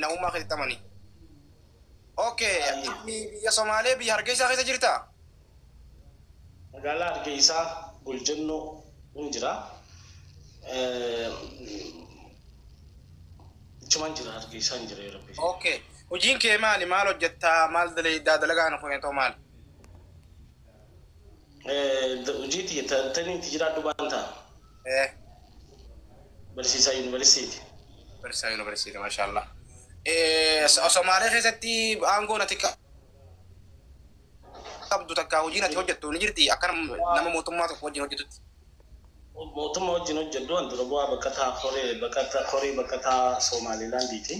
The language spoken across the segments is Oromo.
Namummaa keetitti amani. Okay, biyya Somaalee, biyya Hargeysaa keessa jirtaa? Magaalaa Hargeysaa Goljannoo ni jira. Achumaan jira, Hargeysaan jira yeroo rabbi. Okay. Hojiin kee maali? Maal hojjettaa? Maal dalagdaa? Dalagaan kun maali? Hojii tiyya tanii itti jiraadhu baantaa barsiisaa yuunivarsiiti. Barsiisaa yuunivarsiitii, maashaallah. Somaalee keessatti aangoo ati qabdu takka hojiin ati hojjettu ni jirti akka nama mootummaa tokko wajjin hojjetutti? Mootummaa wajjin hojjedhu, an dura bu'aa baqataa horee baqataa horee baqataa Somaalilaandiiti.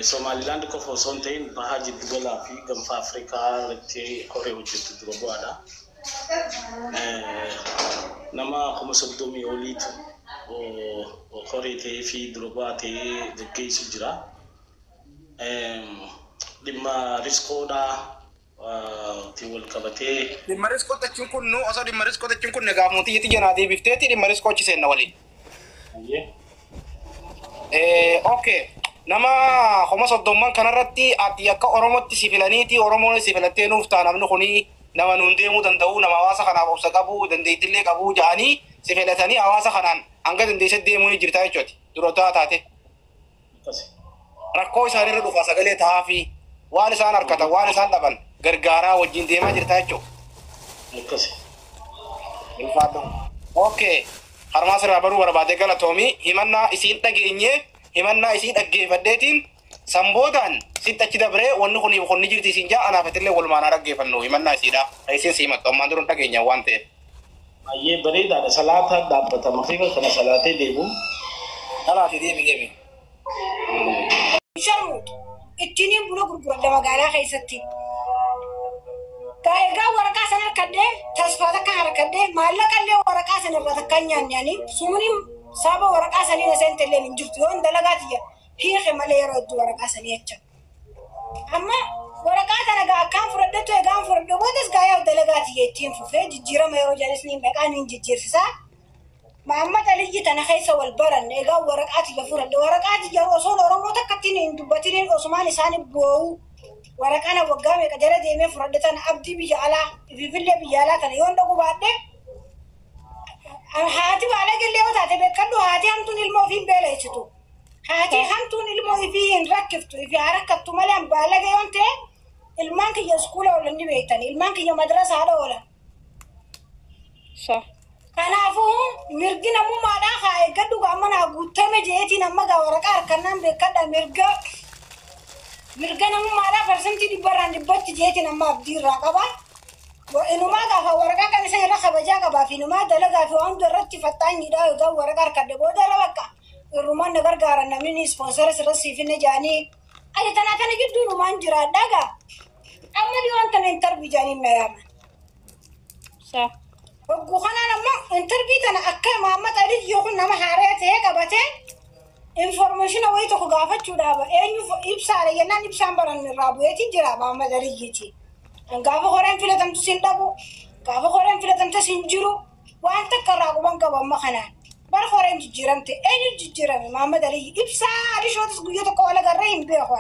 Somaalilaand qofa osoo hin ta'in, bahaa jiddugalaa fi Gaanfa Afrikaa irratti horee hojjettu dura bu'aadha. Nama 30,000 oliitu horee ta'ee fi dura bu'aa ta'ee gaggeessu jira. Dhimma riskoodhaa wal qabatee. Dhimma riskoo jechuun kun nu osoo dhimma riskoo jechuun kun egaa mootii janaa deebifteeti, dhimma riskoo achi seenna waliin. Okay. Nama 30,000 kanarratti ati akka Oromootti si filaniiti, Oromoon si filattee nuuf ta'a, namni kuni nama nuun deemuu danda'u, nama hawaasa kanaaf obsa qabu, dandeettillee qabu ja'anii si filatanii, hawaasa kanaan hanga dandeesse deemuu ni jirta jechuudha. Dura taate. Rakkoo isaanirra dhufa sagalee tahaa fi waan isaan harkatan, waan isaan dhaban gargaaraa wajjin deemaa jirta jechuudha. Akkasi. Ulfaadhu. Okay. Harmaa sirraa baruu barbaade, galatoomii. Himannaa isiin dhageenye, himannaa isii dhaggeeffadheetiin sanboodaan sitti achi dabree wanni kun kun ni jirti isiin jaa, anaaf illee walumaan haa dhaggeeffannu himannaa isiidha. Isiin si himattu ammaan dura hin dhageenya waan ta'eef. Baay'ee bareedaadha. Salaata dhaabbata. Magriiba kana salaatee deebi'u. Salaati, deemi deemi. Sharmuutu ittiin buna gurguradha magaalaa keessatti. Egaa waraqaa sana harkadhee, tasfaa takka harkadhee, maallaqa illee waraqaa sana irraa takka hin nyaanne. Sumni saba waraqaa sanii na seente illee hin jirtu, yoon dalagaa tiyya hiike malee yeroo hedduu waraqaa sanii jecha. Amma waraqaa kana gaa akkaan fudhadhetu, egaan fudhadhe boodas gaa yaa dalagaa tiyya ittiin fufee jijjiirama yeroo jedhes ni maqaa ni jijjiirsisaa. Mahammad Aliyyi tana keessa wal baranne. Egaa waraqaa tiyya fudhadhe, waraqaa tiyya osoon Oromoo takka ittiin hin dubbatiniin, osumaan isaan boo'u waraqaa na waggaa meeqa jala deemee fudhadhe tana, abdii biyya alaa ififillee biyya alaa kana yoon dhaqu baadhe, haati baala gallee yoo taate beekadhu, haati hamtuun ilmoo ofii hin beelessitu. Haati hamtuun ilmoo ifii hin rakkiftu, ifii haa rakkattu malee. Baalaga yoon ta'e, ilmaan kiyya iskuula oolan ni beektani, ilmaan kiyya madrasaadha oolan. Kanaafuu mirgi namummaadhaa haa eeggadhu, amma naa guutame jeetiin amma gaa waraqaa harkannaan beekadha, mirga namummaadhaa 100% jeetiin amma abdii irraa qaba. Inumaa gaafa waraqaa kan isa irra kabajaa qabaa fi inumaa dalagaa fi waan hunda irratti faxxaanyiidha. Egaa waraqaa harkadhe booda irra bakka irrumaan na gargaaran, namni sponsor sirra siifinne jaanii ati tanaa kana gidduu inumaan jiraadha gaa. Amma dhiyoon tana interview jaaniin na yaaman. Hogguu kanaan ammoo interview tana akka Mahammad Aliyyi kun nama haaraa ta'ee qabatee information wayii tokko gaafachuudhaaf, eenyu ibsaadha jennaan, ibsaan baran irraa bu'eetiin jira Mahammad Aliyyiiti. Gaafa horeen filatamtu sin dhabu, gaafa horeen filatamte sin jiru, waan takka irraa quban qabu amma kanaan. Bara horeen jijjiiramte, eenyu jijjiirame? Mahammad Aliyyi. Ibsaa Alishootis guyyaa tokko wal agarree hin beeku.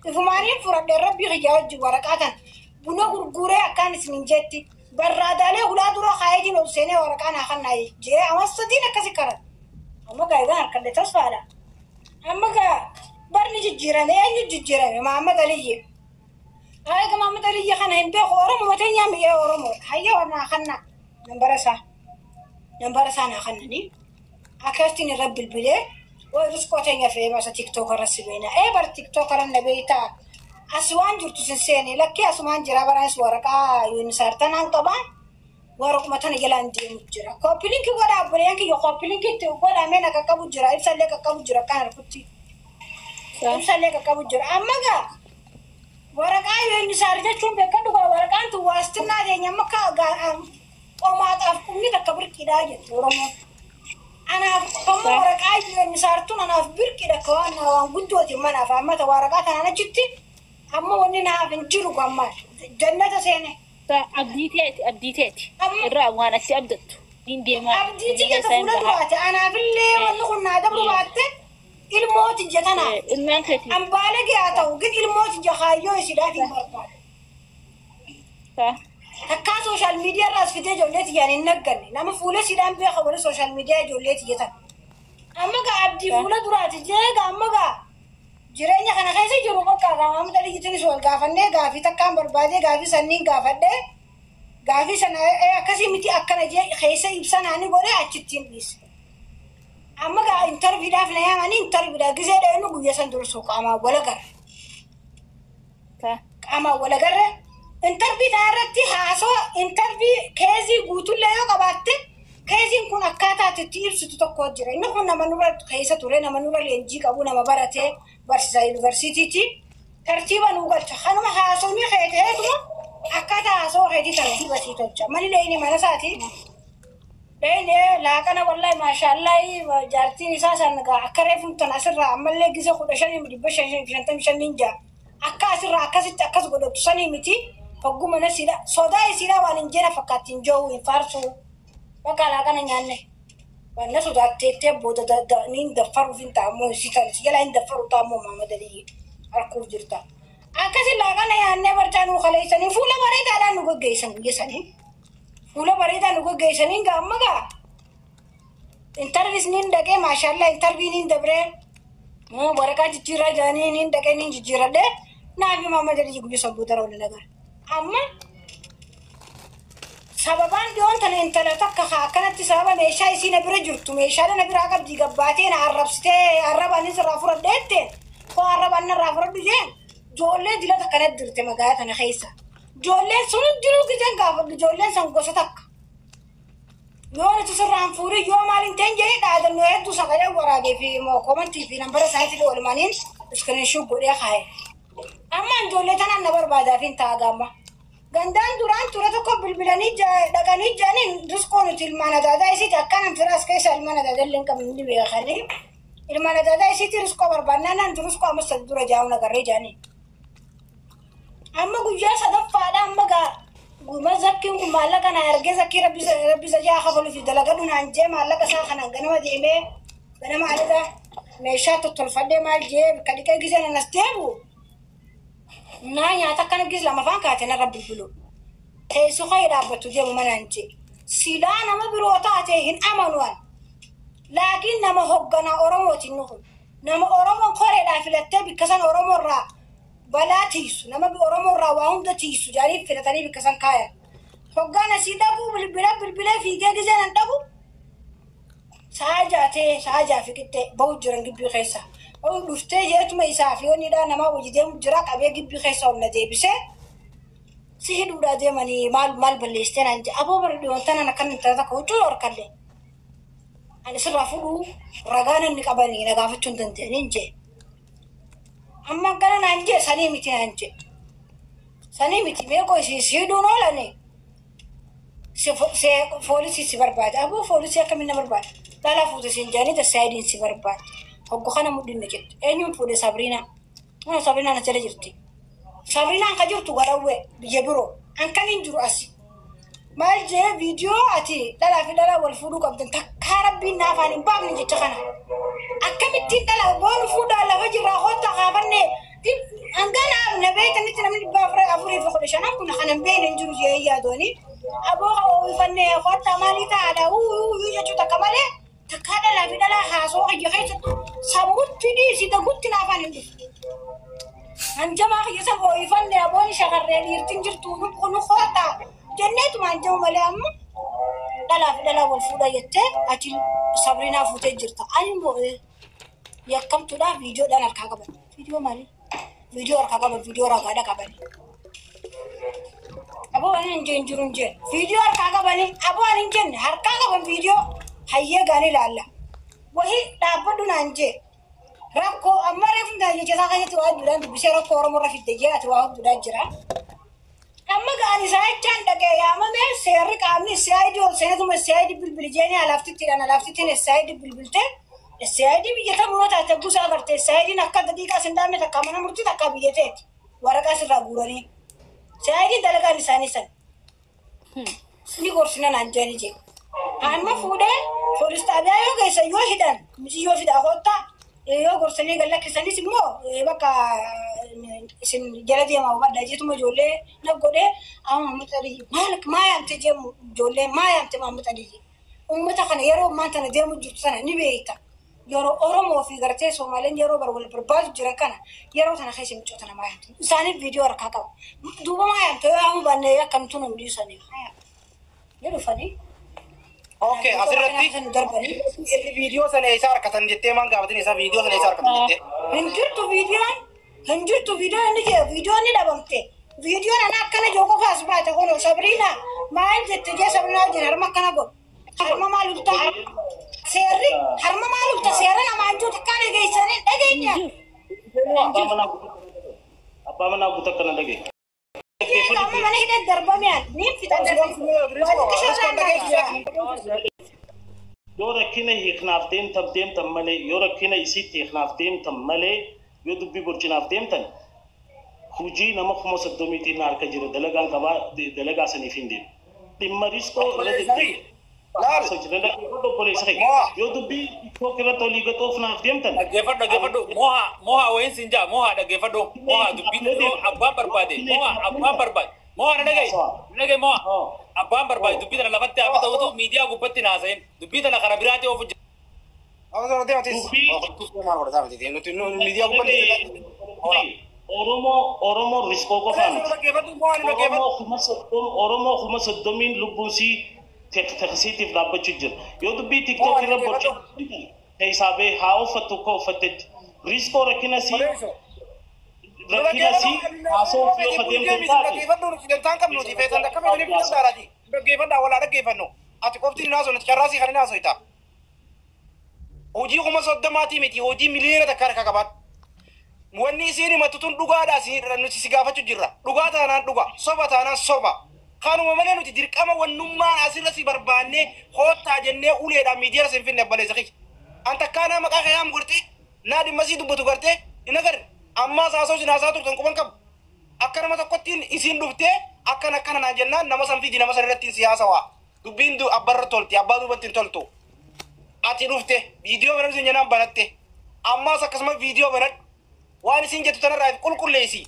Ifumaaniin fudhadhee rabbii kiyyaa wajjin waraqaa tan buna gurguree akkaan isin jetti. Barraadaalee hulaa dura kaayetiin ol seenee waraqaa naa kannaa jee amma sadiin akkasi karan. Amma gaa egaa harkadhe tasfaadha. Amma gaa barni jijjiirame, eenyu jijjiirame? Mahammad Aliyyi. Egaa Mahammad Aliyyi kana hin beeku, Oromoo teenyaa mi'ee Oromoodha. Hayya, naa kannaa nambara isaa. Nambara isaa naa kannanii. Akkasitti irra bilbilee way riskoo teenya fe'ee masa TikTok irra si beena. Ee, bar TikTok irra na beektaa. As waan jirtu sin seene, lakkii asumaan jira, baraanis waraqaa UNHCR tanaan qabaa. Waraquma tana jalaan deemu jira. Copy link godhaa, obboleeyyan kiyya, copy link itti godhamee na qaqqabu jira. Ibsallee qaqqabu jira akkaan harkutti. Ibsallee qaqqabu jira. Amma gaa waraqaa UNHCR jechuun beekadhu gaa, waraqaan tun waastinnaa teenya amma qomaadhaaf qubni takka birqiidhaa jettu Oromoon. Anaaf amma waraqaa UNHCR tun anaaf birqiidha, akka waan waan guddooti manaaf ammata waraqaa tanaan achitti amma wanni naaf hin jiru amma jannata seene. Abdii teeti, abdii teeti. Irraa waan ati abdattu. Niin deemaa. Abdii tiyya ta fuula duraati. Anaafillee wanni kun naa dabru baatte. Ilmoo tiyya tanaaf. Ilmaan keeti. An baalagee haa ta'u gin ilmoo tiyya kaayyoo isiidhaaf hin barbaadu. Takkaa sooshaal miidiyaa irraas fidee ijoollee tiyyaan hin nagganne. Nama fuula isiidhaan beeka wali sooshaal miidiyaa ijoollee tiyya tana. Amma gaa abdii fuula duraati jee gaa amma gaa jireenya kana keessa jiru bakka gaa Maamud Aliyyitiinis wal gaafannee gaafii takkaan barbaadee gaafii sanniin gaafadhee gaafii sana akkasii miti akkana jee keessa ibsa naani godhee achittiin dhiise. Amma gaa intarviidhaaf na yaamanii intarviidhaa gizee dhayinu guyya san dursuu qaamaan wal agarre. Qaamaan wal agarre intarvii tana irratti haasoo intarvii keezii guutullee yoo qabaatte keeziin kun akkaataa ati itti ibsitu tokko jira. Inni kun nama nurra keessa ture, nama nurra leenjii qabu, nama baratee barsiisaa yuunivarsiitiiti. Tartiiba nuu galcha. Kanuma haasofni kee ta'eetuma akkaataa haasoo keetii tartiiba sii tolcha. Mani leeyni mana isaati. Leeyni laaqana wallahi maashaallahi jaartiin isaa san gaa akka reefuun tan asirraa ammallee gisa 15,555 jaa. Akka asirraa akkasitti akkas godhattu sanii miti. Hogguu mana siidha. Sodaa isiidha waan hin jeena fakkaatti hin jiru hin faarsu. Bakka laaqana nyaanne. Waan na sodaatteettee booda ni hin daffaruuf hin ta'ammoo si tan si jalaa hin daffaru ta'ammoo Maamad Aliyyi harkuuf jirta. Akkasi laaqana nyaannee barcaa nuu kaleessanii fuula bareedaadhaan nu gaggeessan guyya sanii. Fuula bareedaa nu gaggeessanii gaa amma gaa. Intarviis niin dhaqee maashaallaa intarvii niin dabree waraqaa jijjiirraa jedhanii niin dhaqee niin jijjiiradhee naafi Maamad Aliyyi guyya san booda wal nagar. Amma sababaan dhiyoon tana intala takka haa akkanatti sababa meeshaa isii na bira jirtu meeshaalee na biraa qabdii gabbaatee na arrabsitee arraba anis irraa fudhadhe jetteen koo arraba anna irraa fudhadhu jeen ijoollee dila takka na dirte magaalaa tana keessa. Ijoolleen sun hundinuu gizeen gaafadhu ijoolleen san gosa takka. Yoo nuti sirraan fuudhii yoo maal hin ta'in jedhee dhaadannoo hedduu sagalee waraabee fi koomantii fi nambara isaaniitti oolmaniin iskiriinshuut godhee kaa'e. Amma ijoollee tanaan na barbaadaa fi hin ta'a gaamma. Gandaan duraan ture tokko bilbilanii dhaqanii jedhaniin riskoo nuti ilmaan adaadaa isiiti akkanam firaas keessa ilmaan adaadaa illee hin qabne ni beekanii. Ilmaan adaadaa isiiti riskoo barbaannaan naan riskoo amma sadi dura jaa'uun agarree jedhanii. Amma guyyaa sadaffaadha amma gaa guma zakkiin kun maallaqa na ergee zakkii rabbi sajaa kafaluu fi dalagadhu naan jee maallaqa isaa kanaan ganama deemee ganama alada meeshaa tottolfadhee maal jee bakka dhiqee gisee nan as deebi'u. Naa nyaata akkana gis lama afaan kaate narra bilbilu. Teessoo ka'ee dhaabbattu deemu manaan jee. Silaa nama biroo taate hin amanu an. Laakiin nama hogganaa Oromooti inni kun. Nama Oromoon koreedhaa filattee bikka san Oromoo irraa balaa tiisu. Nama Oromoo irraa waa hunda tiisu jedhanii filatanii bikka san kaayan. Hoggaan asii dhaquu bilbila bilbilee fiigee gisee nan dhaqu. Sa'a jaatee sa'a jaa fiqixxee bahu jiran gibbii keessa. Ol dhuftee jeetuma isaa fi onnidhaa namaa wajji deemu jira qabee gibbii keessa ol na deebisee si hidhuudhaa deemanii maal maal balleessitee naan jedhe aboo bara dhiyoon tanaan akkan intala takka huccuu dhorkalle. Ani sirraa fudhuu ragaa namni qabanii na gaafachuu hin danda'anii hin jee. Amma akkana naan jee sanii miti naan jee. Sanii miti meeqoo si hidhuun oolanii. Foolisii si barbaada. Aboo foolisii akkamiin na barbaada? Dhalaa fuute siin jedhanii dasaayidiin si barbaada. Hoggu kana mudhiin na jettu. Eenyuun fuudhe Sabriinaa? Kun Sabriinaan as jala jirti. Sabriinaan ka jirtu garawwee biyya biroo. An kan hin jiru asi. Maal jee viidiyoo ati dhalaa fi dhalaa wal fuudhuu qabdan takkaa rabbiin na afaan hin baafne jecha kana. Akkamittiin dhalaa boonu fuudhaa lafa jirraa kottaa kaafannee hangana na beektanitti namni dhibba afurii fi kudha shanan kun kanan beekne hin jiru jee yaadooni. Aboo oofannee kottaa maalii taa'aadha uuu jechuu takka malee takkaa dhalaa fi dhalaa haasoo kiyya keessattu sammutti dhiisi dagutti na afaan hin dhufu. Hanjamaa kiyya san ooyifannee aboon shakarree dhiirtiin jirtu nu kottaa jenneetuma hanjamu malee amma dhalaa fi dhalaa wal fuudha jettee ati Sabriinaa fuutee jirta. Ani immoo yakkamtuudhaa viidiyoodhaan harkaa qaban. Viidiyoo maali? Viidiyoo harkaa qaban, viidiyoo ragaadha qaban. Aboo ani hin jeen jiru hin jeen. Viidiyoo harkaa qabani. Aboo ani hin jenne harkaa qaban viidiyoo hayyee gaanii ilaalla. Wahii dhaabbadhu naan jee. Rakkoo amma reefu hin taane jecha isaa keessatti waa hedduudhaan dubbisee rakkoo Oromoo irra fidde jee ati waa hedduudhaan jira. Amma ga'an isaa jechaan dhaqee yaamame seerri qaamni SID ol seenetuma SID bilbili jeeni alaaftittiidhaan alaaftittiin SID bilbilte SID biyya tamuu yoo taate gusaa agarte SID'n akka daqiiqaa sin dhaabne takkaa mana murtii takkaa biyya teeti waraqaa sirraa guuranii SID'n dalagaan isaanii san ni gorsina naan jeeni jee. Amma fuudhee poolis xaabiyaa yoo geessan yoo hidhan miciyyoo fidaa koottaa Yoo gorsanii gad lakkisanis immoo bakka isin jala deemaa hubadha jeetuma ijoollee na godhee amma Mahammad Aliyyi maal maa yaamte jeemu ijoollee maa yaamte Mahammad Aliyyi. Uummata kana yeroo ammaan tana deemu jirtu sana ni beekta. Yeroo Oromoo fi gartee Somaaleen yeroo bar wal barbaadu jiran kana yeroo tana keessa micoota namaa yaamte. Isaaniif viidiyoo harkaa qaba. Duuba maa yaamte yoo yaamuu baanne akkamtu nu dhiisanii. Ni dhufanii. Okay, asirratti inni viidiyoo sana eessa harkatan jettee maan gaafatin isaa viidiyoo sana eessa harkatan jettee. Hin jirtu viidiyoon, hin jirtu viidiyoon inni jee viidiyoon ni dhabamte. Viidiyoon ana akkana jiru qofa as baate kun Sabriina maal jette jee Sabriinaa wajjin harma akkana godhu. Harma maal ulta? Seerri harma maal ulta seera namaan jiru takkaa dhageessanii dhageenya. Abbaa manaa guutuu akkana dhagaye. Amma mana hidhan darbame an niin fixa. Yoo rakkina hiiknaaf deemtan deemtan malee, yoo rakkina isitti hiiknaaf deemtan malee, yoo dubbii borcinaaf deemtan, hojii nama 30,000tiin harka jira dalagaan qabaa dalagaa saniif hin deemu. Dhimma riskoo irra deddeebi'e. Obboleessa kee yoo dubbii TikTok irratti olii gaxoofnaaf deemtan. Dhaggeeffadhu dhaggeeffadhu moha moha wayin siin jaa moha dhaggeeffadhu moha dubbii abbaan barbaade moha abbaan barbaade moha na dhagaye na dhagaye moha abbaan barbaade dubbii tana lafatti haa ta'utu miidiyaa gubbatti naasa'in dubbii tana karaa biraatti oofu jira. Oromoo riskoo qofaa miti. Oromoo 30,000 lubbuun sii teksiitiif dhaabbachuu jira. Yoo dubbii TikTok irra bocu keessaa ba'e haa uffattu akka uffattetti. Riskoo rakkina sii haasoo fi yoo deemtu taate. Dhaggeeffadhaa walaa dhaggeeffannu. Ati qofti hin haasofne carraasii kan hin haasofta. Hojii 30,000 miti hojii 1 miliyoona harka qabaadhu. Wanni isiin himattu tun dhugaadha nuti si gaafachuu jirra. Dhugaa taanaan dhuga, soba taanaan soba. Kanuma malee nuti dirqama wannummaan asirra si barbaannee hoottaa jennee uleedhaan miidiyaa sin finne abbaleessa kiyya. An takkaa naa maqaa kee gartee naa dhimma sii dubbatu gartee hin agarre. Ammaas haasoo sin haasaa turtan quban qabu. Akka nama tokkottiin isiin dhuftee akkana akkana naan jennaan nama san fidi nama san irratti si haasawaa. Dubbiin abbarra tolti abbaa duubatti hin toltu. Ati dhufte viidiyoo banadhu sin jennaan banatte. Ammaas akkasuma viidiyoo banadhu. Waan isin jettu tanarraa qulqulleessi.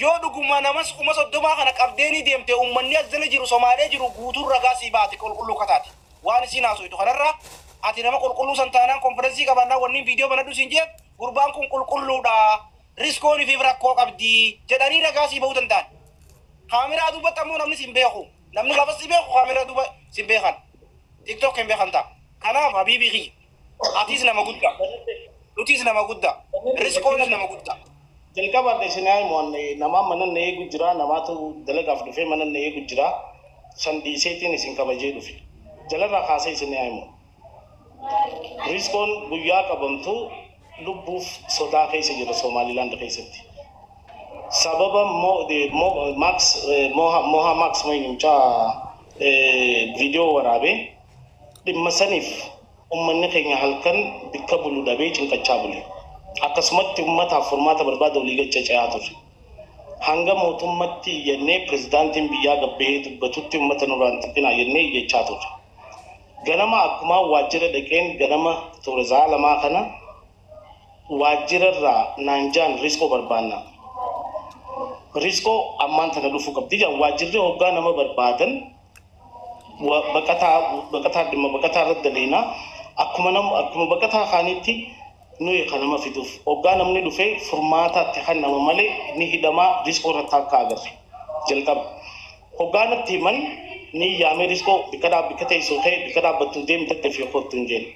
Yoo dhuguma namas 30,000 kana qabdee ni deemte uummanni as jala jiru Somaalee jiru guutuun ragaa sii baate qulqulluu kataate. Waan isiin haasoftu kanarraa ati nama qulqulluu san taanaan konferensii qabaannaa wanni viidiyoo banadhu siin jee gurbaan kun qulqulluudha. Riskoon ifiif rakkoo qabdi jedhanii ragaa sii bahuu danda'an. Kaameraa duubatti ammoo namni sin beeku. Namni gaafa si beeku kaameraa duuba sin beekan. TikTok hin beekan ta'a. Kanaaf habiibii kiyya. Atis nama guddaa. Nutis nama guddaa. Riskoonis nama guddaa. Jalqaba isin haa namaa mana na eegu jira namaatu dalagaaf dhufee mana na eegu jira san dhiiseetiin isin kabajee dhufe. Jalarraa kaasee isin haa himu. Riskoon guyyaa qabamtu lubbuuf sodaa keessa jira Somaalilaand keessatti. Sababa Max Moha Max mucaa viidiyoo waraabee dhimma saniif uummanni keenya halkan bikka bulu dhabee cinqachaa bule. Akkasumatti uummataaf furmaata barbaada olii gad ture. Hanga mootummatti iyyannee pirezidaantiin biyyaa gabbahee dubbatutti uummata nurraan xiqqinaa jennee iyyachaa ture. Ganama akkuma waajjira dhaqeen ganama ture sa'a lamaa kana waajjirarraa naan jaan riskoo barbaanna. Riskoo ammaan tana dhufuu qabdi jaan waajjirri hoggaa nama barbaadan baqataa baqataa dhimma baqataa irratti daleena akkuma nama akkuma baqataa kaanitti nuyi kan nama fiduuf hoggaa namni dhufee furmaataatti kan nama malee ni hidhamaa riskoo irratti akka agarre jalqaba. Hoggaa natti himan ni yaamee riskoo bikka bikka teessoo ka'e bikka dhaabbattu deemi tattee kottu hin jenne.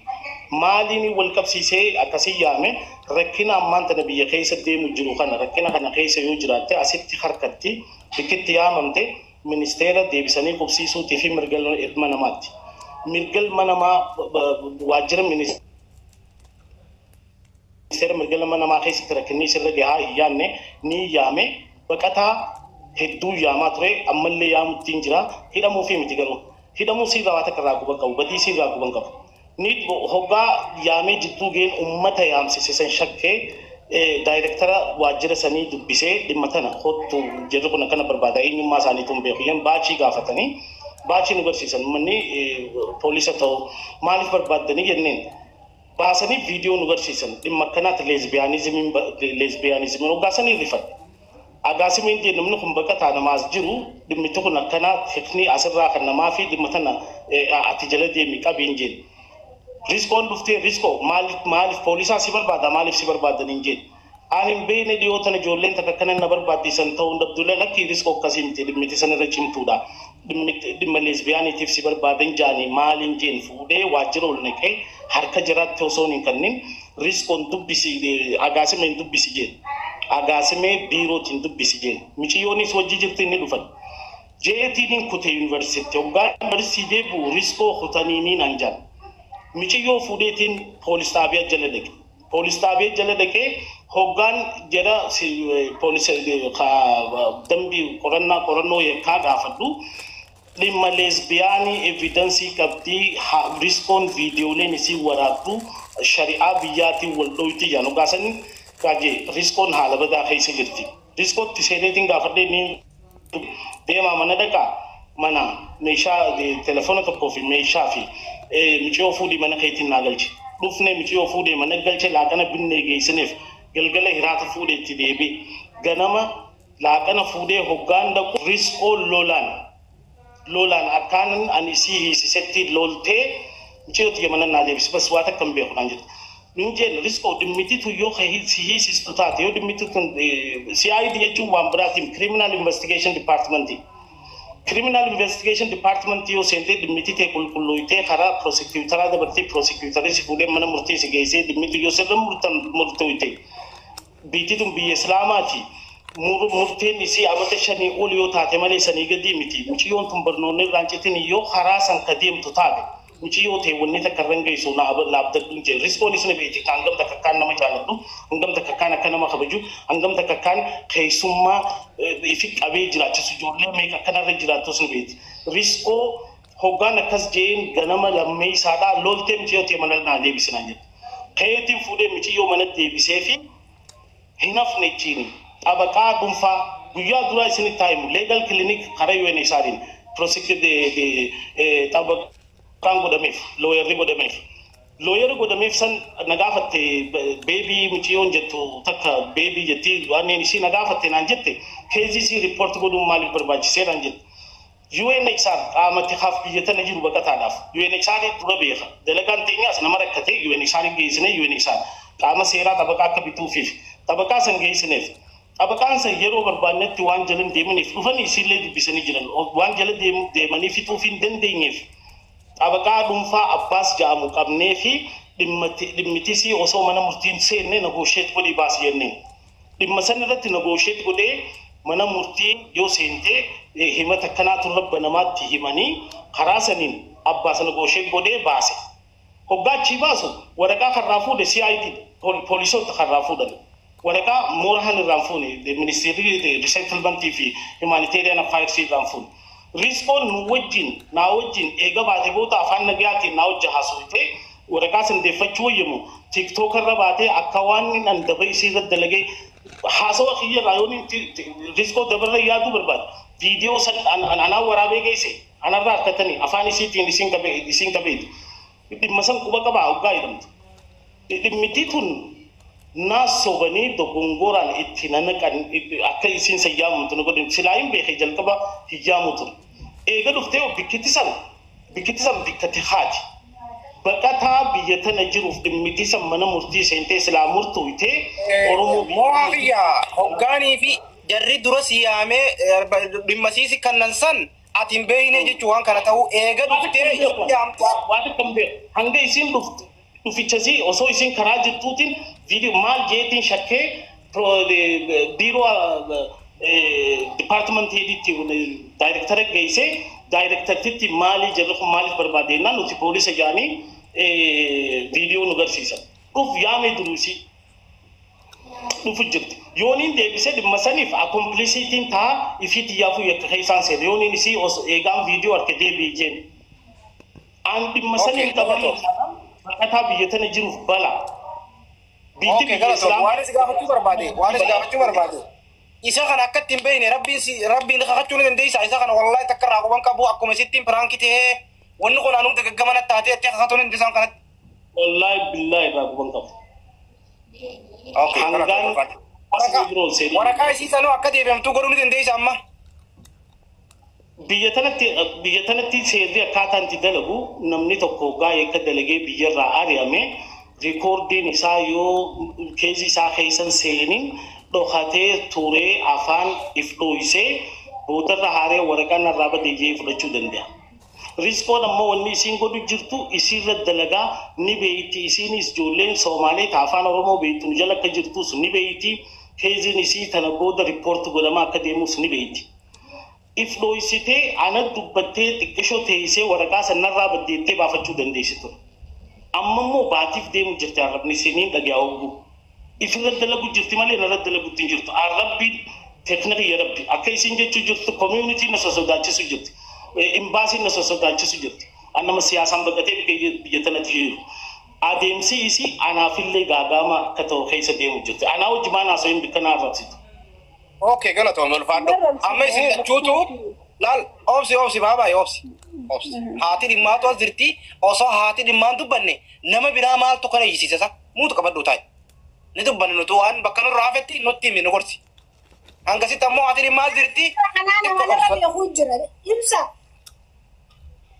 Maaliin wal qabsiisee akkasii yaame rakkina ammaan tana biyya keessa deemu jiru kana rakkina kana keessa yoo jiraatte asitti harkatti bikkitti yaamamte ministeera deebisanii qubsiisuutii fi mirga ilma namaatti. Mirga ilma namaa waajjira ministeera mirga ilma namaa keessatti rakkinni isirra gahaa hin yaanne ni yaame baqataa hedduu yaamaa ture ammallee yaamuttiin jira hidhamuu fi miti garuu hidhamuu siirraa waa takka irraa guban qabu badii siirraa guban qabu. Ni hoggaa yaamee jidduu geen ummata yaamsise san shakkee daayirektara waajjira sanii dubbisee dhimma tana kottu jirri kun akkana barbaada eenyummaa isaaniitu hin beeku yan baachii gaafatanii baachii nu barsiisan manni poolisa ta'u maaliif barbaaddanii jenneen Baasanii viidiyoo nu garsiisan dhimma akkanaatti lesbianismiin hoggaasanii rifadhe. Agaasimiin jee namni kun baqataa namaas jiru dhimmitti kun akkanaa teknii asirraa kan namaa fi dhimma tana ati jala deemi qabiin jeen. Riskoon dhuftee riskoo maaliif poolisaa si barbaada maaliif si barbaadan hin jeen. Ani hin beekne dhiyoo tana ijoolleen takka akkana na barbaaddisan ta'uu hin dhabdu lakkii riskoo akkasii miti dhimmiti sanirra cimtuudha. Dhimma lesbiyaaniitiif si barbaadan jaanii maaliin jeen fuudhee waajjira ol naqee harka jiraatti osoo hin kennin riskoon dubbisi agaasimeen dubbisi jeen. Agaasimee biirootiin dubbisi jeen. Miciyyoonis wajji jirti inni dhufan. Jeetiin kute yuunivarsiitii hoggaa yuunivarsiitii deebi'u riskoo kutaniiniin anjaan. Miciyyoo fuudheetiin poolis xaabiyaa jala dhaqe. Poolis xaabiyaa jala dhaqee hoggaan jara poolis dambii qorannoo yakkaa gaafadhu dhimma lesbiyaanii evidensii qabdii riskoon viidiyooleen isii waraabdu shari'aa biyyaatiin wal dhoyti jaan hoggaasanii gaajee riskoon haala badaa keessa jirti. Riskootti seeneetiin gaafadhee ni deemaa mana dhaqaa mana meeshaa telefoona tokkoo fi meeshaa fi miciyoo fuudhii mana keetiin naa galche. Dhufnee miciyoo fuudhee mana galche laaqana binnee geessineef galgala hiraata fuudhee itti deebi'e. Ganama laaqana fuudhee hoggaan dhaqu riskoo lolaan akkaanan ani isii hiisisetti loltee miciyoo tiyya mana naa deebise bas waa takka hin beeku naan jette. Nun jeen riskoo dhimmititu yoo si hiisistu taate yoo dhimmiti tun CID jechuun waan biraatiin Criminal Investigation Department. Criminal Investigation Department yoo seentee dhimmiti ta'e qulqulluutee karaa prosecutoraa dabartee prosecutorii si fuudhee mana murtii si geessee dhimmiti yoo sirra murtooyte biitti tun biyya Islaamaati. Murteen isii amata 5 ol yoo taate malee sanii gadi miti. Mucayyoon tun barnoonni irraan citin yoo karaa san ka deemtu taate mucayyoo ta'e wanni takka irra hin geessu na abdadhu jee. Riskoon isina beekti hangam takka akkaan nama jaalladhu, hangam takka akkaan akka nama kabaju, hangam takka akkaan keessummaa ifi qabee jiraachisu ijoollee meeqa akkanarra jiraattus ni beekti. Riskoo hoggaan akkas jeen ganama lammee isaadhaa loltee mucayyoo ta'e mana naa deebisinaan jette. Keetiin fuudhee mucayyoo mana deebisee fi hin hafne jechiini. Xabaqaa dhuunfaa guyyaa duraa isinitti haa himu legal clinic karaa UNHCR'n prosecute xabaqaan godhameef looyarri godhameef. Looyarri godhameef san na gaafatte beebii mucayyoon jettu takka beebii jetti waan ishii na gaafatte naan jette keezii isii riippoorti godhuun maaliif barbaachisee naan jette. UNHCR qaamatti haaf biyya tana jiru baqataadhaaf UNHCR dura beeka dalagaan teenyaas nama rakkate UNHCR geessine UNHCR qaama seeraa xabaqaa akka bituufiif xabaqaa san geessineef. Xabaqaan san yeroo barbaannetti waan jala hin deemaniif dhufanii isiillee dubbisanii jiran waan jala deemanii fixuuf hin dandeenyeef xabaqaa dhuunfaa abbaas jedhamu qabnee fi dhimmitisii osoo mana murtiin seenne negoosheet godhii baasi jenneen. Dhimma san irratti negoosheet godhee mana murtii yoo seentee himata akkanaatu rabba namaatti himanii karaa saniin abbaas negoosheet godhee baase. Hoggaachii baasu waraqaa karraa fuudhe CID poolisoota karraa fuudhan. Waraqaa moorahan irraan fuune ministeerri resettlementii fi humanitarian affairs irraan fuune. Riskoon nu wajjin naa wajjin eega baate booda afaan nagayaatiin naa wajja haasofte waraqaa san deeffachuu wayyamu tiktook irra baatee akka waan an daba isii irra dalagee haasawa kiyya irraa yoon riskoo dabarra yaaduu barbaade viidiyoo san anaa waraabee geesse anarraa harkatanii afaan isiitiin isiin qabeeti. Dhimma san quba qabaa hoggaa jedhamtu. Dhimmitii tun naa sobanii dogongoraan itti nanaqan akka isiin sayyaamamtu nu godhan silaa hin beekee jalqaba hiyyaamu ture. Eega dhuftee bikkitti san bikkatti haati. Baqataa biyya tana jiruuf dhimmitii san mana murtii seentee silaa murtuutee Oromoo Mo'aa kiyya hoggaanii fi jarri dura si yaamee dhimma siisi kannan san ati hin beekne jechuun waan kana ta'uu eega dhuftee yaamtu. Waan akka hin beekne hanga isiin dhuftu dhufichasii osoo isiin karaa jirtuutiin viidiyoo maal jeetiin shakkee biiroo department headitti daayirektara geessee daayirektartitti maalii jarri kun maaliif barbaade jennaan nuti poolisa jedhanii viidiyoo nu garsiisan. Dhuf yaamee duruusii dhufu jirti. Yooniin deebisee dhimma saniif akkomplisiitiin taa ifii xiyyaafuu yakka keessaan seene yooniin isii eegaan viidiyoo harka deebi'ee jeen. Aan dhimma saniin qabanii baqataa biyya tana jiruuf balaa. Biyyi biyya Islaamaa. Waan si gaafachuu barbaade waan si gaafachuu barbaade. Isa kana akkatti hin beekne rabbiin kakachuu ni dandeessa isa kana wallahi takka irraa quban qabu akkuma isittiin piraankii ta'ee wanni kun anuu dagaggama natti taatee itti kakachuu ni dandeessan kanatti. Wallaahi billaahi irraa quban qabu. Okay. Hangaan asii biroo seenaa. Waraqaa isii sanuu akka deebifamtuu godhuu ni dandeessa amma. Biyya tanatti seerri akkaataan itti dalagu, namni tokko hoggaa akka dalagee biyyarraa ari'ame, recordiin isaa yoo case isaa keessan seenin dhokatee turee, afaan if dho'isee, boodarra haaree waraqaan irraa badee jee fudhachuu danda'a. Riskoon ammoo wanni isiin godhu jirtu isiirra dalagaa ni beeyti. Isiinis ijoolleen Soomaalee ta afaan Oromoo beektu nu jala akka jirtus ni beeyti. Caseiin isii tana booda report godhamaa akka deemus ni beeyti. If dho'isitee ana dubbattee xiqqishoo teessee waraqaa sanarraa baddeettee baafachuu dandeessi ture. Amma immoo baatiif deemu jirti, arrabni isiniin dhagaa hogguu. Ifirra dalagu jirti malee narra dalagutti hin jirtu. Arrabbi teeknika yarabbi akka isin jechuu jirtu community na sosodaachisu jirti. Imbaasiin na sosodaachisu jirti. Annama siyaasaan baqatee biyya tanatti jiru. Adeemsi isii anaafillee gaagaama akka ta'u keessa deemu jirti. Anaa wajji maan haasa'in bikka na arrabsitu. Okay, galatoomii, ulfaadhu. Amma isin lachuutu laal, obsi, obsi, baabaa, obsi. Obsi. Haati dhimmaatu as jirti. Osoo haati dhimmaan dubbanne nama biraa maaltu kana iyyisiisa isa? Muutu qabadhu taa'e. Ni dubbanne nutu waan bakka nurraa hafetti nutti himi, nu gorsi. Hangasitti ammoo haati dhimmaa as jirti. Kanaa nama narra beekuu jira. Ibsa.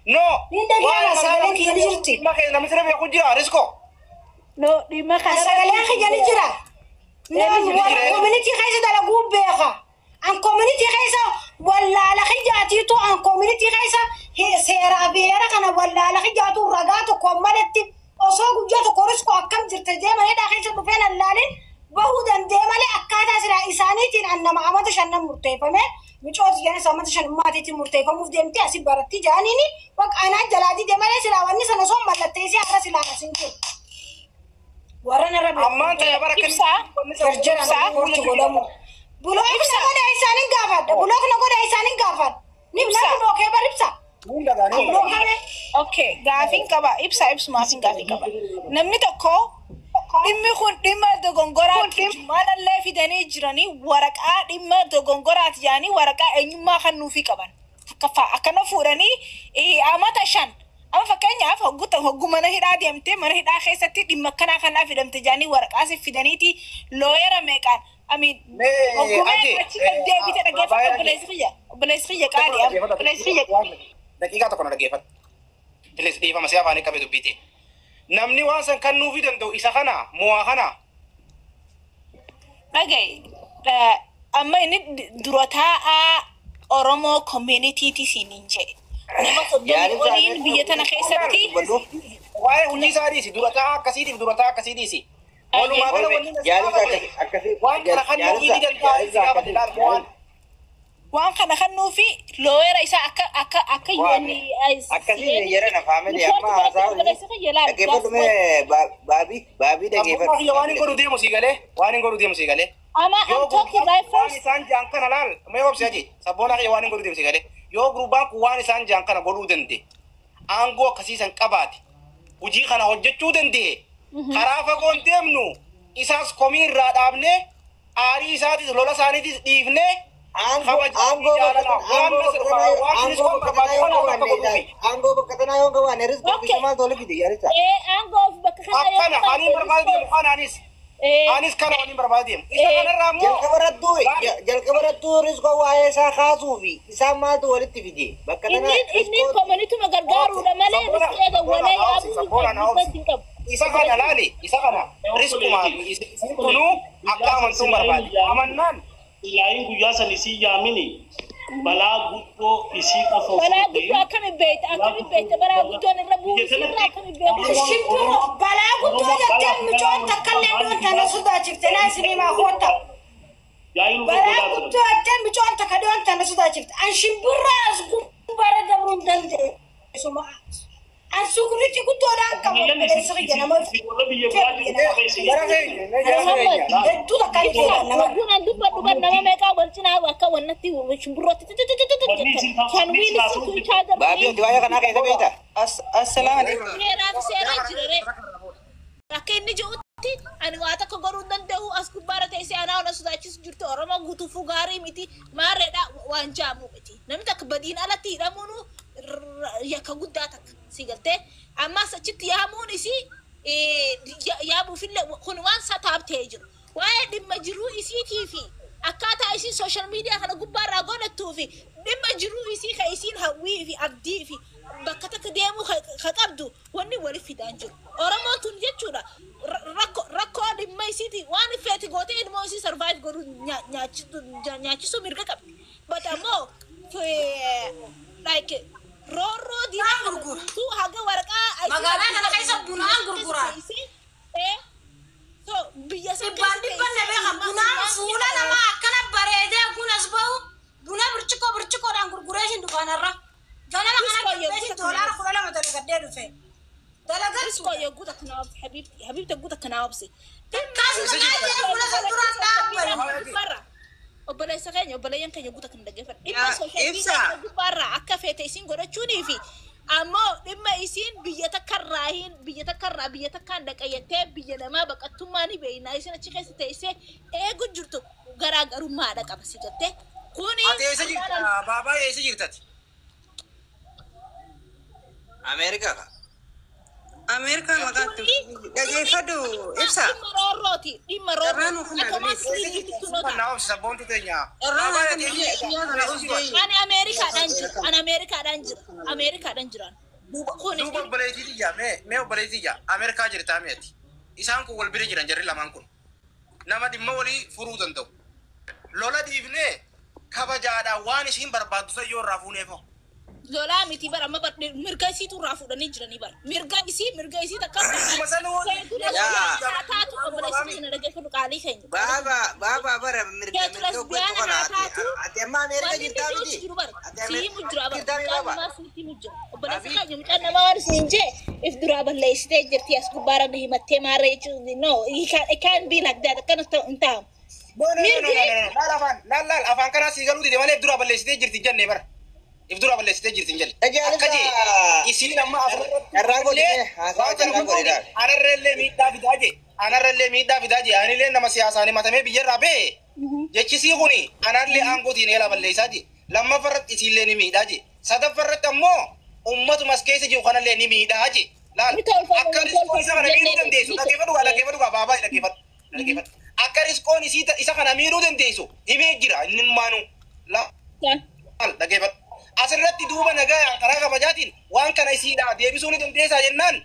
No. Ni dhaga'ama, sagaleen kiyya ni jirti. Dhimma kee namni sirra beeku jira, Risko. No, dhimma kana. Sagaleen kiyya ni jira. Namni warra community keessa dalaguu beeka. An community keessa wallaala xiyyaatiitu, an community keessa seeraa fi heera kana wallaala xiyyaatu ragaa tokko maletti osoo guyyaa tokko Riskoo akkam jirte jee malee keessa dhufeen allaalin bahuu danda'e malee, akkaataa silaa isaaniitiin an nama amata shannan murteeffame, micooti jedhanis amata shan maatiitiin murteeffamuuf deemte asii baratti jaaniini bakka anaa jalaa dide malee, silaa wanni sana osoo mallatteessee har'a silaa asin jiru. Warra narra beeku. Ammaan ta'e bara Ibsaa. Jarjara report godhamu. Block na godha isaanin gaafadha. Block na godha isaanin gaafadha. Ni Ibsa. na blockee bar ibsa. Blockame. Okay, gaafiin qaba. Ibsa, ibsumaafiin gaafii qaba. Namni tokko dhimmi kun dhimma dogongoraati. Maalallee fidanii jiranii waraqaa dhimma dogongoraati jedhanii waraqaa eenyummaa kan nuufii qaban. Takkaffaa akkana fuudhanii amata 5. Amma fakkeenyaaf hoggu mana hidhaa deemtee, mana hidhaa keessatti dhimma akkanaa kanaa fidamte jedhanii waraqaa si fidaniiti lawyera meeqaan. Amiin. Mee, Hoggumee Aje, achi deebite dhaggeeffatu, obboleessi kiyya. Obboleessi kiyya qaali. Obboleessi kiyya. Daqiiqaa tokko na dhaggeeffadhu. Bilis, dhiifama si afaanii qabe dubbiiti. Namni waan san kan nuufii danda'u isa kana mo'aa kana. Dhagaye, amma inni dura taa'aa Oromoo communityti siin jedhe. Nama 30 oliin biyya tana keessatti Waa'ee hojii isaa dhiisi, dura taa'aa akkasiitiif dura taa'aa akkasii dhiisi. Walumaa gala wanni na Akkasii waan kana kan nuufii ni danda'a si gaafate laal mo'aan. Waan kana kan nuufi lawyera isaa akka Akkasii yeroo faamilii amma haasaa dhaggeeffadhu mee, baabii, baabii Abbummaa kiyya waan hin dhaggeeffadhu. godhu deemu sii galee, waan hin godhu deemu sii galee. Ama Yoo I'm talking right waan first. isaan jaan kana laal, mee obsi aji, sabboona kiyya, waan hin godhu deemu sii galee. Yoo gurbaan kun waan isaan jaan kana godhuu danda'e, aangoo akkasii san qabaate, hojii kana hojjechuu danda'e, karaa fagoon deemnu isaas komii irraa dhaabnee, aarii isaatis lola isaaniitis dhiifnee, Aangoo aangoo bakka tanaa yoo qabaanne riskoo fi maaltu walitti fide yaadisa. Aangoo of bakka kana yoo Akkana ani barbaade deemu kanaanis anis kana waliin barbaade deemu isa kanarraa immoo Jalqaba irrattuu riskoo waa'ee isaa kaasuu fi isaan maaltu walitti fide bakka tanaa. Inni communityma gargaaruudha malee riskii eegawwalee yaabuu hin qabu. Isa kana laali, isa kana riskumaa isin kunuu akka amantuun barbaade amannaan. Ilaahin guyyaa san isii yaamini balaa guddoo isii qofa osoo Balaa hin ta'in guddoo akkamiin beekta? Akkamiin beekta? Balaa guddoon irra bu'uu isirraa akkamiin beekta? Shimbirro balaa guddoo jettee micoon takka illee doon tana sodaachifte naa isinii maa koota. Yaa'iin Balaa godhaa turan. guddoo jettee micoon takka doon tana sodaachifte. An shimbirro as gubbaarra dabruu hin danda'e. An sukuritti guddoodhaan qabu obboleessi kiyya nama. Warra biyya biraa jiru qofa isin Gara keenya mee, jara keenya. Hedduu takka ni beekan nama. Ogguun an dubbadhu bar nama meeqaa wal cinaa akka wannatti shimbirrootti. Can we listen to each other, Baabii, please? ati waa'ee kanaa keessa beekta. Assalaamu alaikum. Seeraaf seera jira ree. Akka inni jirutti ani waa takka godhuu hin danda'u, as gubbaarra teessee anaa ola sodaachisu jirtu, Oromoo guutuufuu gaarii miti, maarreedha waan jaamu miti. Namni takka badiin alatti hidhamuun yakka guddaa takka si galtee ammas achitti yaamuun isii Yaabuufillee kun waan sataab ta'ee jiru. Waa'ee dhimma jiruu isiitii fi akkaataa isiin social media kana gubbaarraa godhattuu fi dhimma jiruu isii ka isiin hawwii fi abdii fi bakka takka deemuu ka qabdu wanni waliif fidaan jiru. Oromoon tun jechuudha rakkoo dhimma isiiti waan feeti gootee ilmoo isii survive godhuu nyaachisuu mirga qabdi. But ammoo like roorroo diinaa kana gurgura. guutuu haga waraqaa Magaalaa kana keessa bunaan gurgura. So biyya san Dhibbaan dhibban na beeka. Bunaan fuula namaa akkana bareedee kun as bahu buna birciqoo birciqoodhaan gurguree isin dukaanarra. Ganama kana galmee $12 dalagadhee dhufe. Dalagadhu. Riskoo yogguu takka naa obsi حبيبتي حبيبتي yogguu takka naa obsi. Kaas nagaa jedhe fuula san duraan dhaabbatu. Gubbaarra obboleessa keenya obboleeyyan keenya yogguu takka nu dhaggeeffadha. Dhimma Yaa, social media ibsa. kana gubbaarraa akka feete isiin godhachuunii fi ammoo dhimma isiin biyya takkarraa hin biyya takkarraa biyya takkaan dhaqayyattee biyya namaa baqattummaa ni beekna isiin achi keessa teessee eegu jirtu garaagarummaadha qaba si jettee. Kuni Ati eessa jirta? Baabaa eessa jirtati? Ameerikaa ka. Ameerikaa maqaatti dhageeffadhu ibsa. Dhimma roorrooti dhimma Carraan roorrooti. ofuma Akka waan bilis. sirrii Kan naa obsi sabboontu teenya. Carraan Baabaa akka ati biyya biyya kana eessa jirta? usgee. Ani Ameerikaadhaan jira. Ani Ameerikaadhaan jira. Ameerikaadhaan jiraan. Kuni Duuba obboleettii tiyya mee obboleettii tiyya Ameerikaa jirtaa meeti. Isaan kun wal bira jiran jarri lamaan kun. Nama dhimma walii furuu danda'u. Lola dhiifnee kabajaadhaan waan isiin barbaaddu san yoo irraa fuuneefoo. Lolaa miti bara amma bar mirga isiitu irraa fuudhanii jiranii bara. Mirga isii takka Akkuma san Yaa. taatu obboleessi keenya dhaggeeffadhu qaalii keenya. Baaba baaba bara mirga Keetu mirga oggotu lesbiyaana kana haa ati taatu. ati amma Ameerikaa Wanni jirtaa inni miti. jiru bara. Ati Sii himu jira Ameerikaa bara. jirtaa Mucaan baaba. namaa sitti himu jira. Obboleessi Abii. keenya mucaan namaa waan isin jee if duraa balleessitee jirti as gubbaarra na himattee maarree jechuun no it can't be like that akkana ta'u hin ta'amu. No, no, no, no, Mirgi no, no, no. Laal afaan, laal laal afaan kanaa sii galuu dide malee if dura balleessitee jirti hin jenne bara. If dura balleessitee jirti hin jenne. Tajaajila- Akka jee isiin amma asirratti Carraa godhee haasawa waan kana carraa godhee laal. anarrallee miidhaa fidaa jee anarrallee miidhaa fidaa jee anillee nama siyaasaan himatamee biyyarraa ba'e jechisii kuni anarlee aangootiin eelaa balleessaa jee lammaffarratti isiillee ni miidhaa jee sadaffarratti ammoo ummatuma as keessa jiru kanallee ni miidhaa jee laal Ni tolfama, akka ni riskoon isa tolfama kana miidhuu jennee dandeessu ni dhaggeeffadhu gaa dhaggeeffadhu gaa baabaa dhaggeeffadhu dhaggeeffadhu akka riskoon isii isa kana miidhuu dandeessu himee jira inni maanu laal dhaggeeffadhu asirratti duuba nagaa karaa kabajaatiin waan kana isiidha deebisuu ni dandeessaa jennaan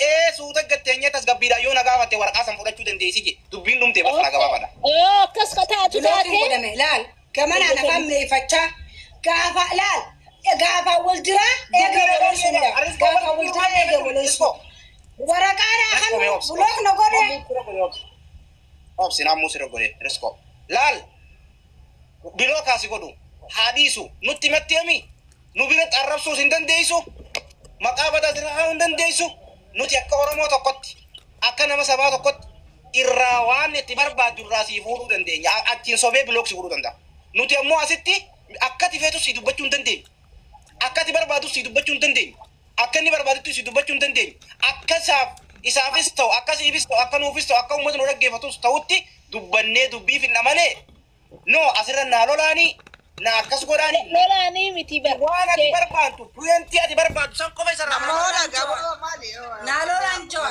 ee suuta gatteenyee tasgabbiidhaan yoo nagaa gaafatte waraqaa san fudhachuu dandeessi je dubbiin dhumte bakka nagaa gabaabaadha. Oo akkas ka taatu Blockiin taatee. godhame laal gamanaan afaan meeffachaa gaafa laal gaafa wal jiraa eega wal gaafa wal jiraa eega wal waraqaadhaa kan block na godhe. Obsi naamuu sirra godhe riskoo laal biroo kaasi godhu haa dhiisu nutti himatti nu biratti arrabsuus hin dandeessu maqaa badaa sirra haa hin dandeessu nuti akka Oromoo tokkotti akka nama sabaa tokkotti irraa waan itti barbaaddu irraa sii fuudhuu dandeenya achiin sobee block si fuudhuu danda'a nuti ammoo asitti akka ati feetu sii dubbachuu hin dandeenyu akka ati barbaadu sii dubbachuu hin dandeenyu akka inni barbaadutti sii dubbachuu hin dandeenyu akka isaaf isaafis ta'u akka siifis ta'u akka nuufis ta'u akka uummata nu dhaggeeffatus ta'utti dubbannee dubbii finna malee no asirra naa lolaanii na akkas godhaanii Lolaanii miti bara. waan ati barbaaddu pointii ati barbaaddu san qofa isarraa Amma hoola gabaa maali? Naa lolaan jawa.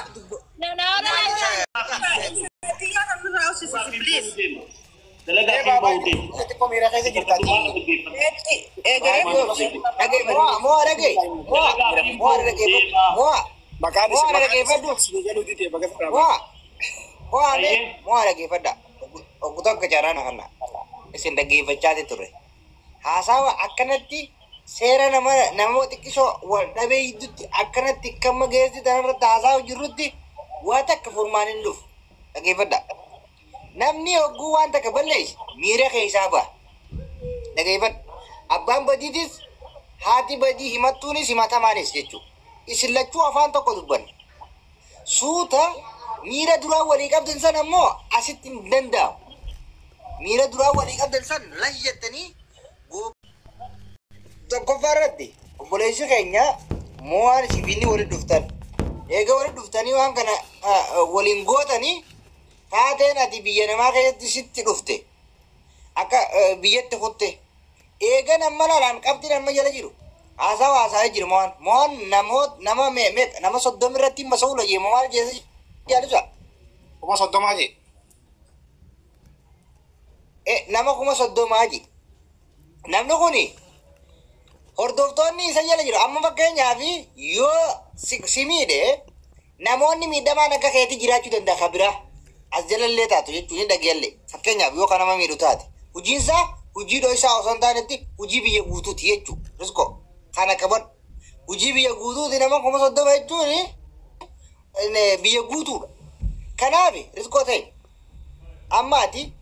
Naa lolaan Dalagaa fi bahuu deema. Xiqqoo miira keessa jirta Mo'a mo'a dhagee mo'a mo'a dhaggeeffadhu mo'a Maqaan mo'a dhaggeeffadhu mo'a mo'a mee mo'a dhaggeeffadha oggu tokko carraa na kanna isin dhaggeeffachaa turre haasawa akkanatti seera nama nama xiqqisoo wal dhabee jidduutti akkanatti kamma geessi tanarratti haasawa jirrutti waa takka furmaan hin dhufu dhaggeeffadha. Namni hogguu waan takka balleesse miira keessaa ba'a. Dhaggeeffadhu. Abbaan badiitis haati badii himattuunis himatamaanis jechuudha. Isin lachuu afaan tokko dubbanna. Suuta miira duraa walii qabdan san ammoo asitti hin danda'amu. Miira duraa walii qabdan san lashi jettanii tokkoffaa irratti obboleessi keenya mo'aan sibiilli walitti dhuftan. Eega walitti dhuftanii waan kana waliin gootanii taateen ati biyya namaa keessatti sitti dhufte akka biyyatti kutte eegan amma laalaan qabxiin amma jala jiru haasawa haasa'ee jiru mo'aan mo'aan namoota nama meeqa nama 30 irratti masa'uu lajee mo'aan keessa Jaalisa. 30,000 jee. Nama 30,000 ji. Namni kuni hordoftoonni isa jala jiru. Amma fakkeenyaaf yoo si miidhe, namoonni miidhamaan akka keetii jiraachuu danda'a ka biraa. As jalallee taatu jechuun hin dhaggeellee. Fakkeenyaaf yoo kan nama miidhu taate. Hojiinsaa hojii dho'isaa osoo hin taanetti hojii biyya guutuuti jechuudha. Riskoo kana qabadhu. Hojii biyya guutuuti, nama 30,000 jechuun biyya guutuudha. Kanaaf riskoo ta'e amma ati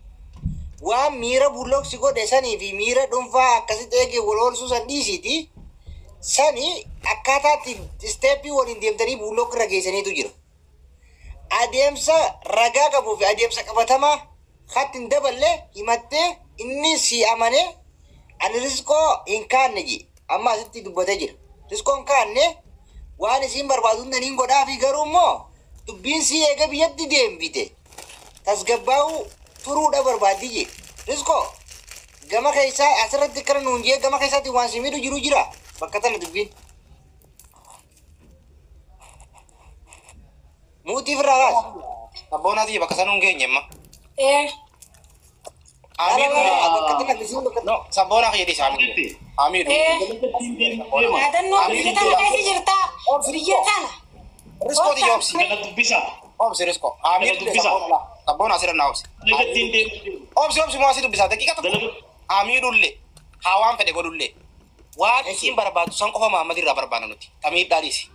waan miira block si godhe sanii fi miira dhuunfaa akkasitti eegee wal oolsuu san dhiisiiti, sani akkaataatti step waliin deemtanii block irra geessaniitu jira. Adeemsa ragaa qabuu fi adeemsa qabatamaa hatti hin daballe himattee, inni si amanee ani riskoo hin kaanne ji amma asitti dubbatee jira. Riskoo hin kaanne, waan isiin barbaadu hunda niin godhaa fi garuu immoo dubbiin si eega biyyatti deembite tasgabbaa'uu turuudha barbaaddi je. Riskoo, gama keessaa asirratti akkana nuun jee, gama keessaatti waan si miidhu jiru jira bakka tana dubbiin. Muutii firraa kaas. Abboonaati, bakka sanuu hin geenye amma. Eh. Bakka tana bisiin bakka No, sabboonaa kiyya dhiisa, amiidhu. Amiidhu. Eh. Yaadannoo biyya tana keessa jirta. Biyya tana. Riskoo tiyya obsi. Kana dubbisa. Obsi, riskoo. Amiidhu. Dubbisa. Sabboonaa asirra naa obsi. Dalagattiin deemu. Obsi, obsi, moo asii dubbisa daqiiqa tokko. Amiidhullee haa waan fedhe godhullee, waan isiin barbaaddu san qofa Mahammad irraa barbaanna nuti. Tamiidhaa dhiisi.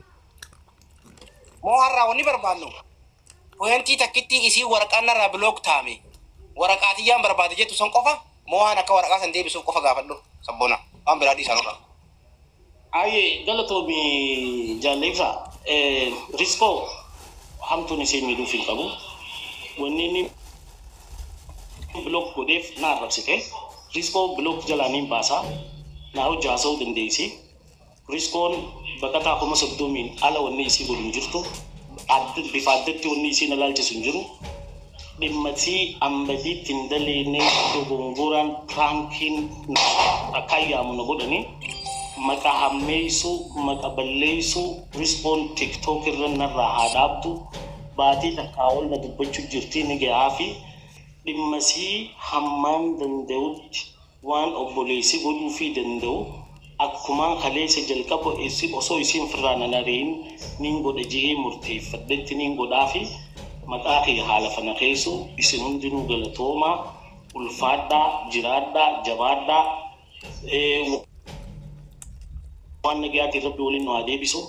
Moo har'aa wanni barbaannu pointii takkitti isii waraqaan narraa block taame waraqaa tiyyaan barbaade jettu san qofa, moo waan akka waraqaa san deebisuuf qofa gaafadhu, sabboona, waan biraa dhiisaa nurra. Aye, galatoomi jaalleeffa. Riskoo hamtuun isee miidhuuf hin qabu. Wanni inni block godheef na arrabsite. Riskoo block jalaa niin baasa. Na hojii haasa'uu dandeessi. Riskoon baqataa 30,000 ala wanni isii godhu hin jirtu. Bifa addatti wanni isiin ilaalchisu hin jiru. Dhimmatii ambadiitti hin daleene dogongoraan prankiin akka yaamu na godhanii maqa hammeessuu, maqa balleessuu. Riskoon TikTok irra narraa haa dhaabdu. Baatii takkaa ol na dubbachuu jirti, ni gahaa fi dhimmasii hammaan danda'utti waan obboleessi godhuu fi danda'u akkumaan kaleessa jalqaba osoo isiin firraa nan ari'in niin godha jee murteeffadhetti niin godhaa fi maqaa kiyya haala fana keessu. Isin hundinuu galatoomaa, ulfaadhaa, jiraadhaa, jabaadhaa. Waan nagayaatiin rabbi waliin nu haa deebisu.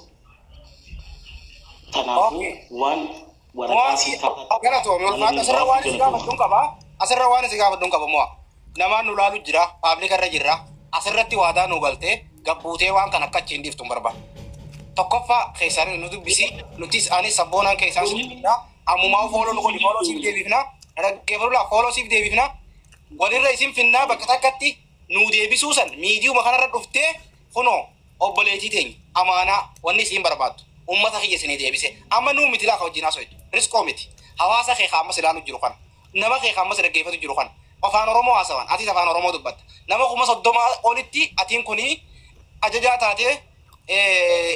Kanaafuu waan waraqaa si Galatoomi, ulfaadha. Asirra waan isin gaafadhuun qaba. Asirra waan isin gaafadhuun qaba mo'a. Namaan nu laalu jira, publica irra jirra. Asirratti waadaa nu galtee gabbuutee waan kan akka achiin dhiiftu hin barbaadu. Tokkoffaa keessaan nu dubbisi, nutis anis sabboonaan keessaan si dubbisna. Ammumaa follow nu godhi, follow siif deebifna. Dhaggeeffadhu, follow siif deebifna. Walirra isin finnaa, bakka takkatti nu deebisuu san miidiyuma kanarra dhuftee kunoo obboleetii teenya amaanaa wanni isiin barbaaddu ummata kiyya isinii deebise. Amma nuu miti laaka wajjin haasoo riskoo miti, hawaasa kee ammas ilaalu jiru kana, nama kee ammas dhaggeeffatu jiru kana, afaan Oromoo haasawan, atis afaan Oromoo dubbatta, nama 30,000 olitti atiin kuni ajajaa taatee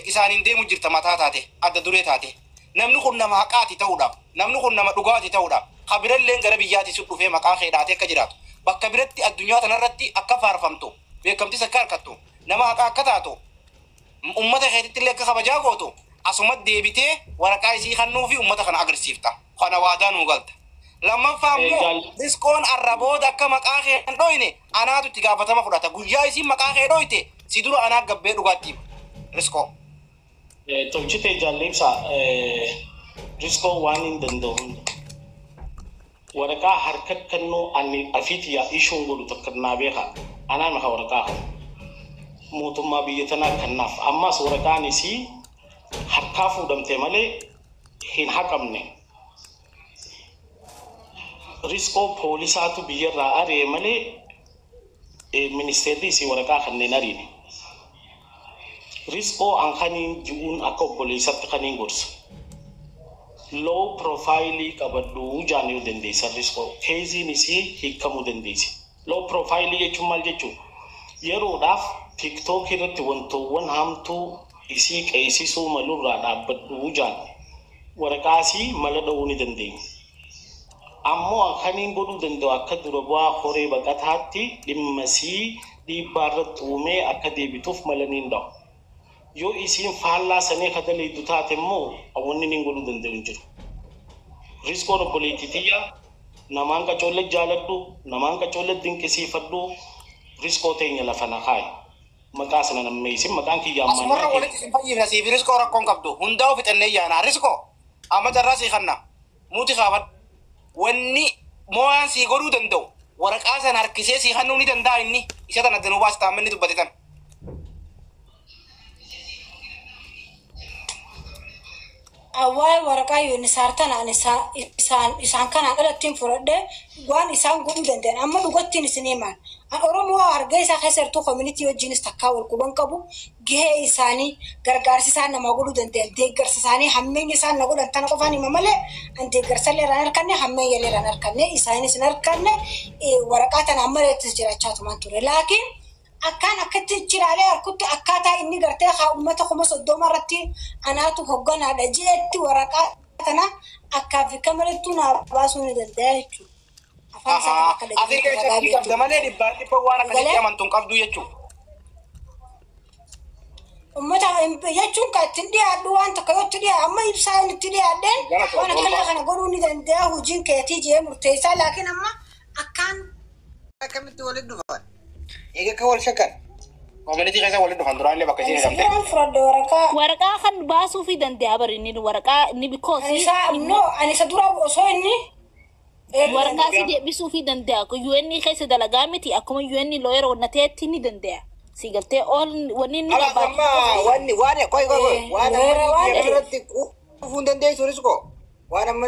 isaaniin deemu jirta, mataa taate, adda duree taate, namni kun nama haqaati ta'uudhaaf, namni kun nama dhugaati ta'uudhaaf, kabiralleen gara biyyaati si dhufee maqaa kee dhaatee akka jiraatu, bakka biratti addunyaa tanarratti akka faarfamtu, beekamtis akka harkattu, nama haqaa akka taatu, ummata keetitti illee akka kabajaa gootu, asuma deebitee waraqaa isii kennuu fi ummata kana agarsiifta. Kana waadaa nuu galta. Lammaffaa immoo riskoon arra booda akka maqaa kee hin dhoyne anaatu itti gaafatama fudhata. Guyyaa isiin maqaa kee dhoyte si dura anaa gabbee dhugaatti, riskoo. Tolchite jaalleebsa, riskoo waan hin danda'u hunda. Waraqaa harka kennuu ani afiiti yaa ishuun godhu takka naa beeka. Anaa maka waraqaa kana. Mootummaa biyya tanaa kennaaf. Ammas waraqaan isii harkaa fuudhamte malee hin haqamne. Riskoo poolisaatu biyyarraa ari'e malee ministeerri isii waraqaa kanneen ariine. Riskoo an kaniin ji'uun akka obboleessatti kaniin gorsa. Low profile qabadhu jaanii dandeessa riskoo. Caseiin isii hiikamuu dandeessi. Low profile jechuun maal jechuun? Yeroodhaaf TikTok irratti wantoowwan hamtuu isii qeessisuu malurraa dhaabbadhu jaan. Waraqaasii mala dha'uu ni dandeenya. Ammoo akkaniin godhuu danda'u akka dura bu'aa horee baqataatti dhimma sii dhiibbaa irratti uumee akka deebituuf mala niin dha'u. Yoo isiin faallaa sanii akka daleeddu taate immoo wanni niin godhuu danda'u hin jiru. Riskoon obboleettii tiyya namaan qacoollee jaaladhu, namaan qacoollee dinqisiifadhu, riskoo teenya lafa na kaayi. Maqaa sana nammeessin maqaan kiyya Asumarra ammaanaa walitti isin fayyifna siif riskoo rakkoon qabdu. Hundaa'u fixannee yaana. Riskoo amma carraa sii kanna. Muuti kaafadhu. Wanni moo'aan sii godhuu danda'u waraqaa sana harkisee sii kennuu ni danda'a inni. Isa tana danuu baas taa'amni dubbate tan. Waa'ee waraqaa yoon isaartan ani isaan kanaan dhalattiin fudhadhee waan isaan godhuu danda'an amma dhugattiin isin himan. An Oromoo harga isaa keessa jirtu community wajjinis takkaa wal quban qabu gahee isaanii gargaarsi isaan namaa godhuu danda'an deeggarsa isaanii hammeenya isaan na godhan tana qofaan hima malee an deeggarsa illee irraan harkanne hammeenya illee irraan harkanne isaanis hin harkanne waraqaa tana amma reettis jiraachaa tumaan ture. Laakiin akkaan akkatti jiraalee harkutti akkaataa inni gartee haa uummata 30,000 irratti anaatu hogganaadha jeetti waraqaa tana akkaa fi kamarittuu naa baasuu ni danda'a jechuudha. Afaan isaa akka Asii keessatti qabda malee dhibbaan dhibba waan akkasitti amantu hin qabdu jechuudha. Uummata jechuun kan ittiin dhiyaadhu waan takka yoo itti dhiyaa amma ibsaa inni itti dhiyaadheen waan akkana kana godhuu ni danda'a hojiin keetii jee murteessaa laakiin amma akkaan Akkamitti walitti dhufan? Eega akka wal shakkan. Community keessa walitti dhufan duraan illee bakka isheen hidhamte. Duraan fudhadhe waraqaa. Waraqaa kan baasuu fi danda'a bari inni waraqaa inni because Ani isa no ani isa dura osoo inni waraqaa si deebisuu fi danda'a. UN keessa dalagaa miti akkuma UN lawyer wanna ta'etti ni danda'a. Si galtee all wanni inni Ala amma wanni waan qoy qoy qoy waan amma Lawyer waan irratti quufuu hin dandeessu riskoo. Waan amma